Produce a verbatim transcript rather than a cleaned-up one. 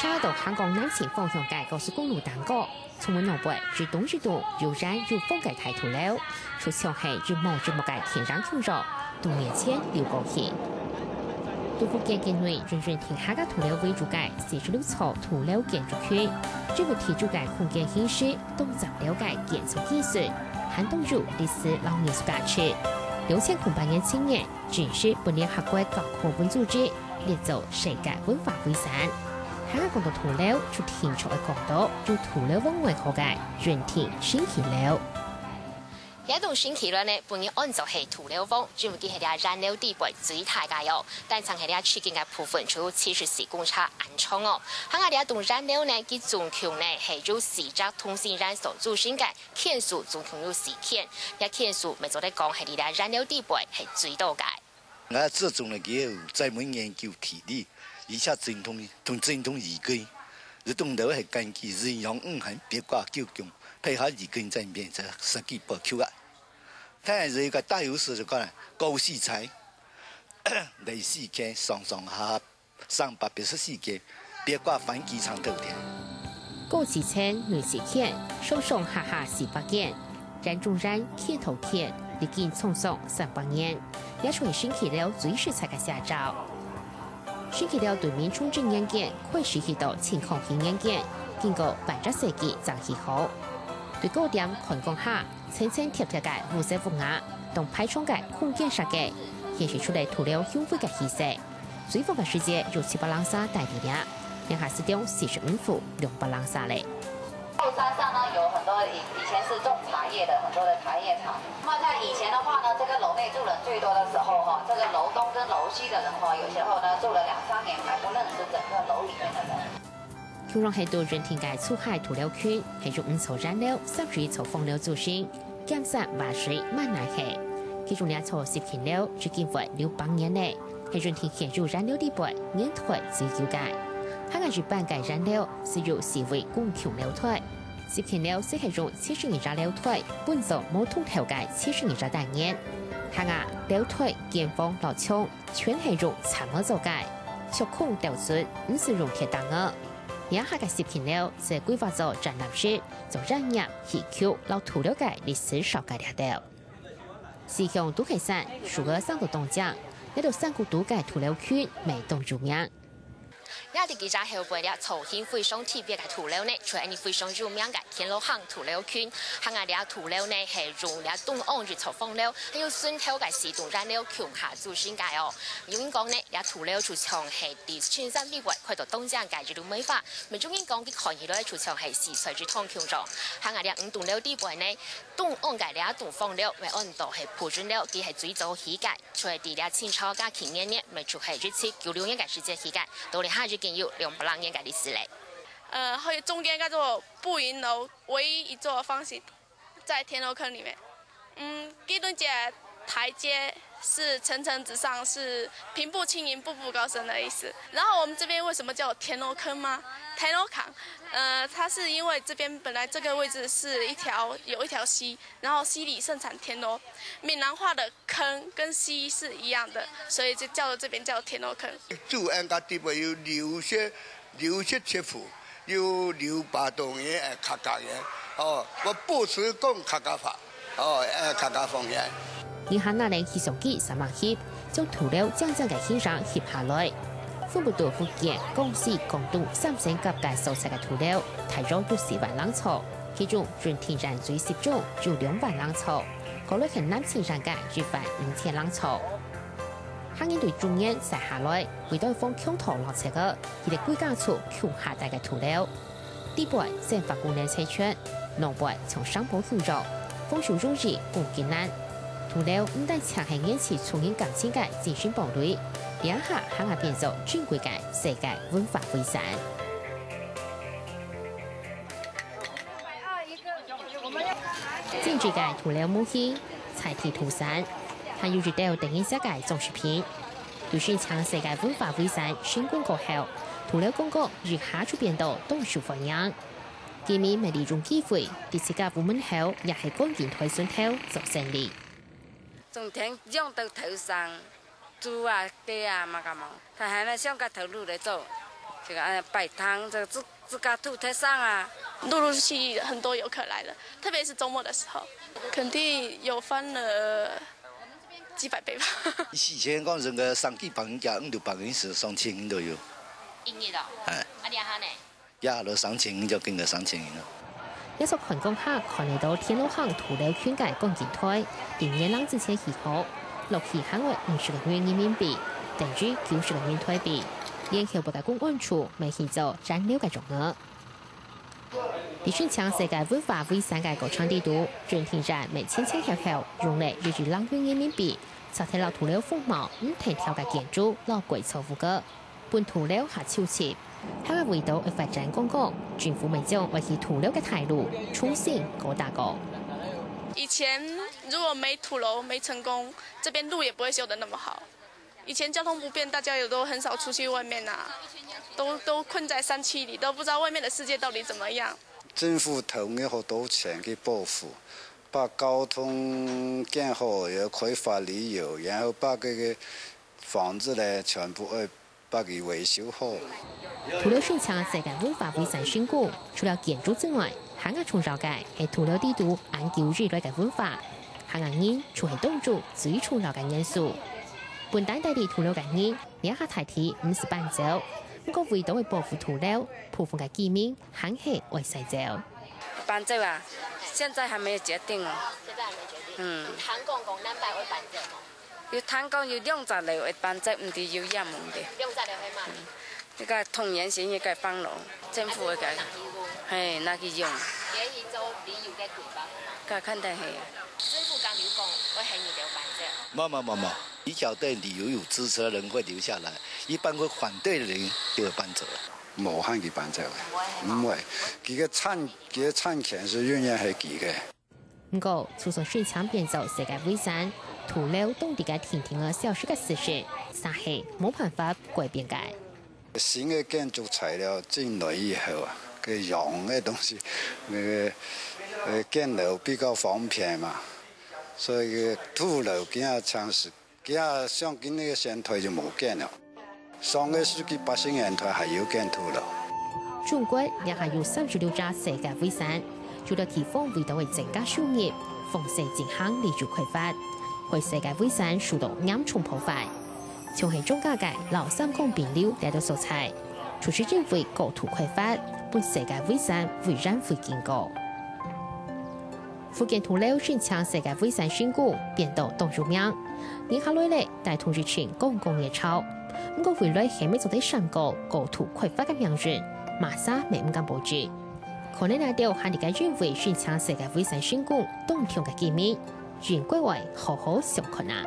行到香港南前方向个高速公路頂高，出門外背一棟一棟又圓又方个大土樓，就像係一幕一幕个電影共樣，對面前流過去。在福建境內，以潤庭下个土樓為主个四十六座土樓建築群，這種特殊个空間形式，當佔了个建築技術，還當有歷史摎藝術價值。兩千空八年七月， 正式分聯合國教科文組織列做世界文化遺產。還過講到土樓，就定著愛講到有土樓王外號个潤庭承啟樓。這棟承啟樓呢，分人安做係土樓王，因為佢係這圓樓底背最大个哦，單淨係這直徑个部分就有七十四公尺恁長哦。還過這棟圓樓呢，佢總共呢係由四隻同心圓所組成个， 圈數總共有四圈，這圈數乜做得講係這圓樓底背係最多个。𠊎注重个佢有專門研究地理，而且精通，同精通易經。這棟樓係根據陰陽五行八卦九宮，配合易經轉變成設計布局啊。當然，有一個大優勢就講了，高四層，內四圈，上上下下 三百八十四間，八卦繁幾長透天。高四層內四圈，上上下下四百間，圓中圓圈頭圈，歷經滄桑三百年，這就係承啟樓最實在个寫照。承啟樓對明崇禎年間開始起到清康熙年間，經過半隻世紀正起好。對高點看降下，層層疊疊个烏色屋瓦，當排場个空間設計，顯示出來土樓雄偉个氣勢。 最旺个時節有七百零儕戴在這，這下只當四十五戶兩百零儕咧。後山上呢，有很多以，以前是種茶葉的，很多的茶葉廠。那麼在以前的話呢，這個樓內住人最多的時候哈，這個樓東跟樓西的人哈，有時候呢，住了兩三年還不認識整個樓裡面的人。 共樣係在潤庭个出海土樓群，係用五座圓樓、十一座方樓組成，兼山倚水滿哪係。其中這座十間樓，至今會六百年咧，係潤庭現有圓樓底背年代最久个。還過一般个圓樓，係有四位公共樓梯。十間樓就係用七十二隻樓梯，分做無同頭个七十二隻單元。還過樓梯、間房摎牆，全係用杉木做个，鑿空鬥準，毋使用鐵釘仔。 這下个十間樓就規劃做展覽室，做紀念、戲曲摎土樓个歷史紹介這兜。四向都係山，樹仔生到當靚，這兜山谷肚个土樓群乜當有名。這在佢這後背這造型非常特別个土樓呢，就係恁呢非常有名个田螺坑土樓群。還過這土樓呢係用這中央一座方樓，還有脣頭个四棟圓樓共下組成个哦。有人講呢， 這土樓就像係在深山裡背看到當靚个一蕊梅花，乜有人講佢看起來就像係四菜一湯共樣。還過這五棟樓底背呢，中央个這棟方樓，乜安到係寶雲樓，佢係最早起个，就係在這清朝嘉慶元年，乜就係一七九六年个時節起个，到這下已經有兩百零年个歷史咧。呃，還有中間叫做寶雲樓，唯一一座方形 在田螺坑裡面。嗯，基隆街台階是層層直上，是平步青雲，步步高升的意思。然後我們這邊為什麼叫田螺坑嗎？田螺坑，呃，它是因為這邊本來這個位置是一條，有一條溪，然後溪裡盛產田螺，閩南話的坑跟溪是一樣的，所以就叫做這邊叫田螺坑。住安家地位有流血 流血切膚，有流霸道个，呃，客家个，哦，𠊎保持講客家話，哦，呃，客家方言。人客拿等翕相機三百翕，將土樓靚靚个形象翕下來。分布到福建、廣西、廣東三省各个所在个土樓，大約有四萬零座，其中潤庭縣最集中，有兩萬零座，過來係南清縣个一萬五千零座。客人對中原徙下來，為著防強盜摎賊仔， 佢兜歸家族共下戴个土樓。底背生活功能齊全，外背像城堡共樣，防守容易攻擊難。土樓毋單淨係延續族人感情个精神堡壘，這下還會變做珍貴个世界文化遺產。精緻个土樓模型，彩地土山，還有一兜得人惜个裝飾品。 對申請世界文化遺產申請過後，土樓觀光一下就變到當受歡迎。居民乜利用機會，在自家屋門口也係觀景台脣頭做生理。從天降到頭上，豬啊、雞啊，麼个無，佢還愛像个頭路來做。這個，哎，擺攤，這個自，自家土特產啊。陸陸續續很多遊客來了，特別是週末的時候，肯定有翻了幾百倍吧。以前講人个三幾百人，加五六百人是上千人都有。一日哦？哎。啊，這下呢？也落三千人，就跟个三千人了。這座觀光客看得到天后坑土樓群个觀景台，在元旦之前起好，落去還愛五十個銀人民幣，等於九十個銀台幣，連後背个公安處乜起做佔了个狀元。在申請世界文化遺產个過程裡肚，認定人乜前前後後用了一億零銀人民幣，拆忒了土樓風貌毋同條个建築摎歸座屋个。 分土樓下修葺。還有為到愛發展觀光，政府乜將愛起土樓个態度重新過打過。以前如果沒土樓、沒成功，這邊路也不會修得那麼好。以前交通不便，大家也都很少出去外面啊，都，都困在山區裡，都不知道外面的世界到底怎麼樣。政府投入好多錢去保護，把交通建好，也開發旅遊，然後把這個房子呢，全部愛 把佢維修好。土樓申請世界文化遺產成功，除了建築之外，還較重要个係土樓裡肚恁久以來个文化，客家人就係當中最重要个元素。本旦戴在土樓个人，這下大體毋使搬走，毋過為到愛保護土樓，部分个居民還係愛徙走。搬走啊，現在還沒有決定哦。現在還沒決定。嗯。有聽講講哪擺會搬走無？ 有聽講有兩隻樓會搬走，毋知有影無个。兩隻樓係麼个？該個同源縣該個放落，政府个該個，係，拿去用。係去做旅遊个規劃。該肯定係啊。政府敢有講會喊你兜搬走？無無無無，一條隊旅遊有支持的人會留下來，一般會反對的人就會搬走了。無喊佢搬走个，毋會，佢个產，佢个產權係永遠係佢个。 毋過，就算申請變做世界遺產，土樓當地个定定个消失个事實，嗄係無辦法改變个。新个建築材料進來以後啊，該用个東西，該個，呃，建樓比較方便嘛，所以該土樓今仔像係 佢啊，像今个現代就無見了。上個世紀八十年代還有見土樓。中國也還有三十六隻世界遺產，有兜地方為到愛增加收入，放勢進行旅遊開發，害世界遺產受到嚴重破壞。像係張家界摎三江併流這兜所在，就係因為過度開發，分世界遺產委員會警告。 福建土樓申請世界遺產成功，變到當有名。接下來咧，帶動一陣觀光熱潮。毋過未來係毋係做得閃過過度開發个命運，麼儕乜毋敢保證。可能這兜還在該因為申請世界遺產成功當暢个居民，應該愛好好想看啊！